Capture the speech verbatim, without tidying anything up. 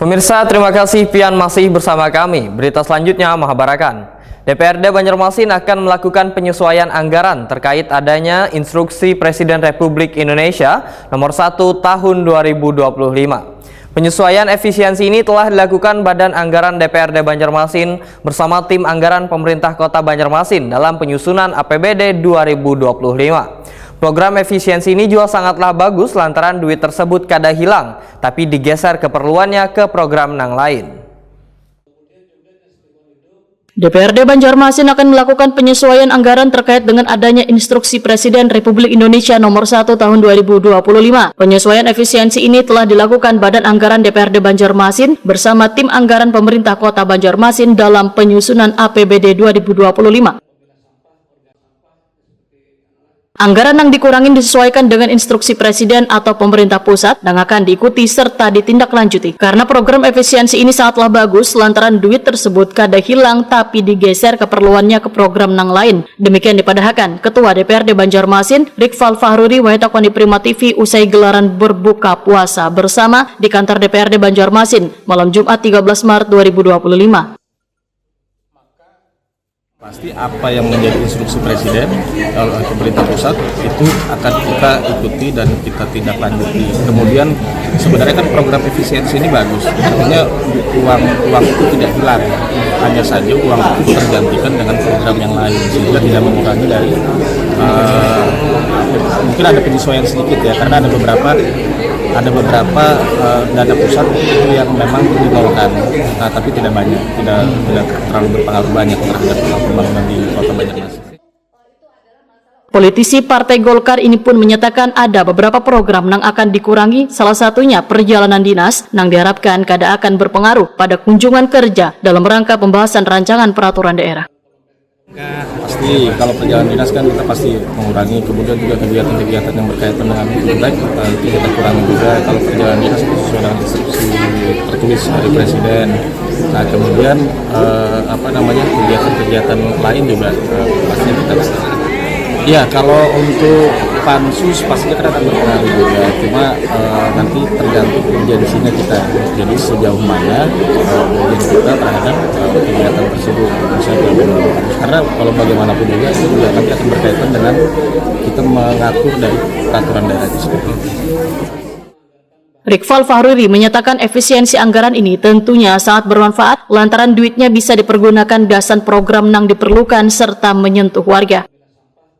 Pemirsa, terima kasih pian masih bersama kami. Berita selanjutnya mahabarakan. D P R D Banjarmasin akan melakukan penyesuaian anggaran terkait adanya Instruksi Presiden Republik Indonesia Nomor satu Tahun dua ribu dua puluh lima. Penyesuaian efisiensi ini telah dilakukan Badan Anggaran D P R D Banjarmasin bersama tim anggaran pemerintah Kota Banjarmasin dalam penyusunan A P B D dua ribu dua puluh lima. Program efisiensi ini juga sangatlah bagus lantaran duit tersebut kada hilang, tapi digeser keperluannya ke program nang lain. D P R D Banjarmasin akan melakukan penyesuaian anggaran terkait dengan adanya Instruksi Presiden Republik Indonesia Nomor satu Tahun dua ribu dua puluh lima. Penyesuaian efisiensi ini telah dilakukan Badan Anggaran D P R D Banjarmasin bersama tim anggaran pemerintah Kota Banjarmasin dalam penyusunan A P B D dua ribu dua puluh lima. Anggaran yang dikurangi disesuaikan dengan instruksi Presiden atau pemerintah pusat yang akan diikuti serta ditindaklanjuti. Karena program efisiensi ini sangatlah bagus lantaran duit tersebut kada hilang tapi digeser keperluannya ke program nang lain. Demikian dipadahakan Ketua D P R D Banjarmasin, Rikfal Fahruri, wayah takoni Prima T V usai gelaran berbuka puasa bersama di kantor D P R D Banjarmasin malam Jumat tiga belas Maret dua ribu dua puluh lima. Pasti apa yang menjadi instruksi Presiden, kalau pemerintah pusat, itu akan kita ikuti dan kita tindak lanjuti. Kemudian sebenarnya kan program efisiensi ini bagus, artinya uang uang itu tidak hilang, hanya saja uang itu tergantikan dengan program yang lain sehingga tidak mengurangi dari uh, mungkin ada penyesuaian sedikit ya karena ada beberapa ada beberapa uh, dana pusat itu yang memang dinolkan, nah, tapi tidak banyak, tidak tidak terlalu berpengaruh banyak terhadap pembangunan di Kota Banjarmasin. Politisi Partai Golkar ini pun menyatakan ada beberapa program yang akan dikurangi, salah satunya perjalanan dinas yang diharapkan kada akan berpengaruh pada kunjungan kerja dalam rangka pembahasan rancangan peraturan daerah. Pasti kalau perjalanan dinas kan kita pasti mengurangi, kemudian juga kegiatan-kegiatan yang berkaitan dengan itu baik eh, itu kita kurangi juga kalau perjalanan dinas itu sesuai dengan instruksi tertulis dari presiden. Nah kemudian eh, apa namanya kegiatan-kegiatan lain juga eh, pasti kita bisa. Ya kalau untuk pansus pastinya kan akan berpengaruh juga, cuma eh, nanti tergantung urgensinya kita. Jadi sejauh mana eh, urgensi kita terhadap eh, kegiatan tersebut. Misalnya karena kalau bagaimanapun juga itu juga nanti akan berkaitan dengan kita mengatur dari peraturan daerah itu sendiri. Rikfal Fahruri menyatakan efisiensi anggaran ini tentunya sangat bermanfaat lantaran duitnya bisa dipergunakan gasan program yang diperlukan serta menyentuh warga.